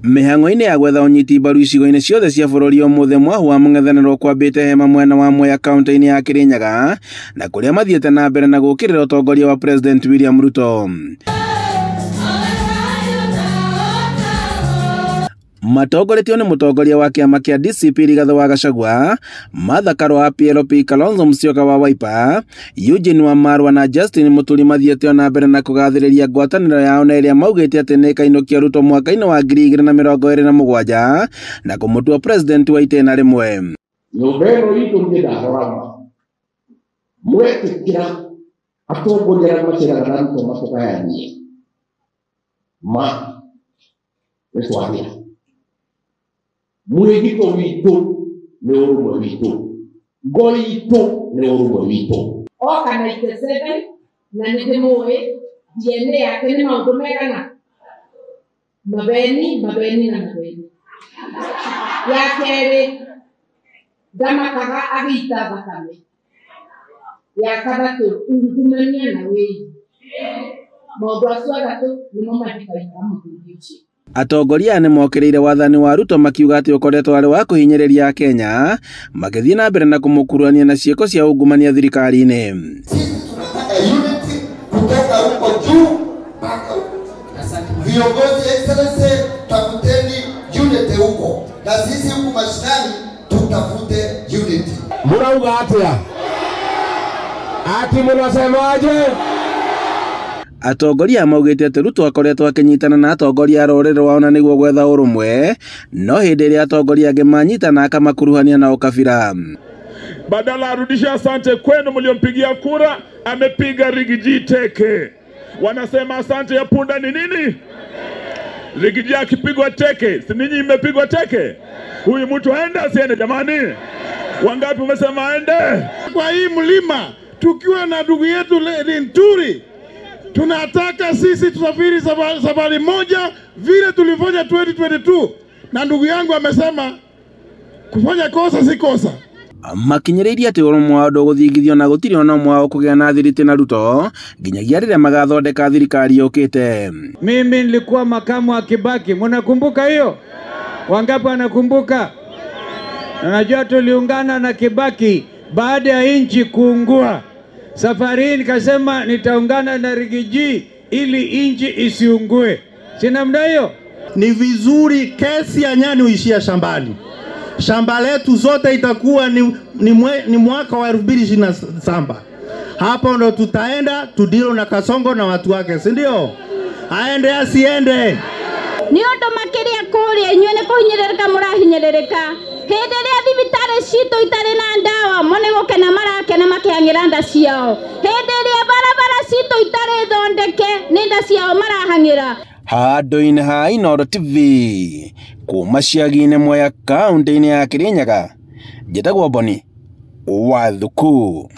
Mĩhang'o-inĩ ya gwetha ũnyiti mbaru icigo-inĩ ciothe cia bũrũri ũmũthĩ mwahu wa mũng'ethanĩro ũkwambĩte hema mwena wa Mwea kaunti-inĩ ya Kirinyaga na kũrĩa mathiĩte na mbere na gũkĩrĩra ũtongoria wa President William Ruto. Matongoretio nĩ mũtongoria wa kĩama kĩa DCP Rigathĩ wa Gachagua, Martha Karua wa PLP, Kalonzo Musyoka wa Wiper, Eugene Wamalwa na Justin Muturi mathiĩte na mbere na kũgathĩrĩria ngwatanĩro yao na ĩrĩa maugĩte atĩ nĩ ĩkainũkia Ruto mwaka-inĩ wa 2027 na kũmũtua president wa itĩna rĩmwe. Nyũmba ĩno itũ niĩ ndaroraga mwetĩkĩra atongoria arĩa maceraga na Ruto matũgayanie ma nĩ twagĩra. Mwĩgito witũ nĩ ũrũmwe witũ, ngo itũ nĩ ũrũmwe witũ. Oka 97 na nĩ ndĩmũĩ DNA yake nĩ maũndũ megana mabeni mabeni na mabeni. Ya kerĩ ndamakaga agĩita thakame. Ya gatatũ ungumania na wĩi. Maũndũ acio atatũ nĩmo mathikagia mũthuri ũcio. Atongoria aya nĩmokĩrĩire wathani wa Ruto makiuga atĩ ũkoretwo arĩ wa kũhinyĩrĩria Akenya magĩthiĩ na mbere na kũmũkuruhania na ciĩko cia ungumania thirikari-inĩ. Sisi tunataka unity kutoka huko juu mpaka huko chini. Viongozi excellency, tafuteni unity huko, na sisi huku mashinani tutafute unity. Murauga atia? Ati munasemaje? Atongoria maugĩte atĩ Ruto akoretwo akĩnyitana na atongoria a rũrĩrĩ rwao na nĩguo gwetha ũrũmwe, no hĩndĩ ĩrĩa atongoria angĩ manyitana akamakuruhania na ũkabira. Badala arudishe asante kwenu mliompigia kura, amepiga Rigiji teke. Wanasema asante ya punda ni nini? Rigiji akipigwa teke, si ninyi mmepigwa teke? Huyu mtu aende asiende jamani? Wangapi umesema aende? Kwa hii mlima tukiwa na ndugu yetu Linturi, tunataka sisi tusafiri safari moja vile tulifanya 2022, na ndugu yangu amesema kufanya kosa si kosa. Makinyĩrĩirie atĩ ũrũmwe wao ndũgũthingithio na gũtirĩ ona ũmwe wao kũgĩa na thiriti na Ruto nginyagia rĩrĩa magathondeka thirikari yũkĩte. Mimi nilikuwa makamu wa Kibaki, mnakumbuka hiyo? Wangapi wanakumbuka? Na najua tuliungana na Kibaki baada ya nchi kuungua. Safari hii nikasema nitaungana na Rigiji ili nchi isiungue. Si namna hiyo? Ni vizuri kesi ya nyani uishia shambani. Shamba letu zote itakuwa ni mwaka wa 2027. Hapo ndo tutaenda tudilo na Kasongo na watu wake, si ndio? Aende asiende. Ni ũndũ makĩria kũrĩa inyuĩ nĩ kũhinyĩrĩrĩka mũrahinyĩrĩrĩka. Hĩndĩ ĩrĩa thibitarĩ citũ itarĩ na ndawa, mo nĩ gũkena marakena makĩhang'ĩra nda ciao. Hĩndĩ ĩrĩa barabara citũ itarĩ thondeke, nĩ nda ciao marahang'ĩra. Handũ-inĩ ha Inooro TV kuma Ciagi-inĩ Mwea kaunti-inĩ ya Kirinyaga, njĩtagwo Boni wa Thuku.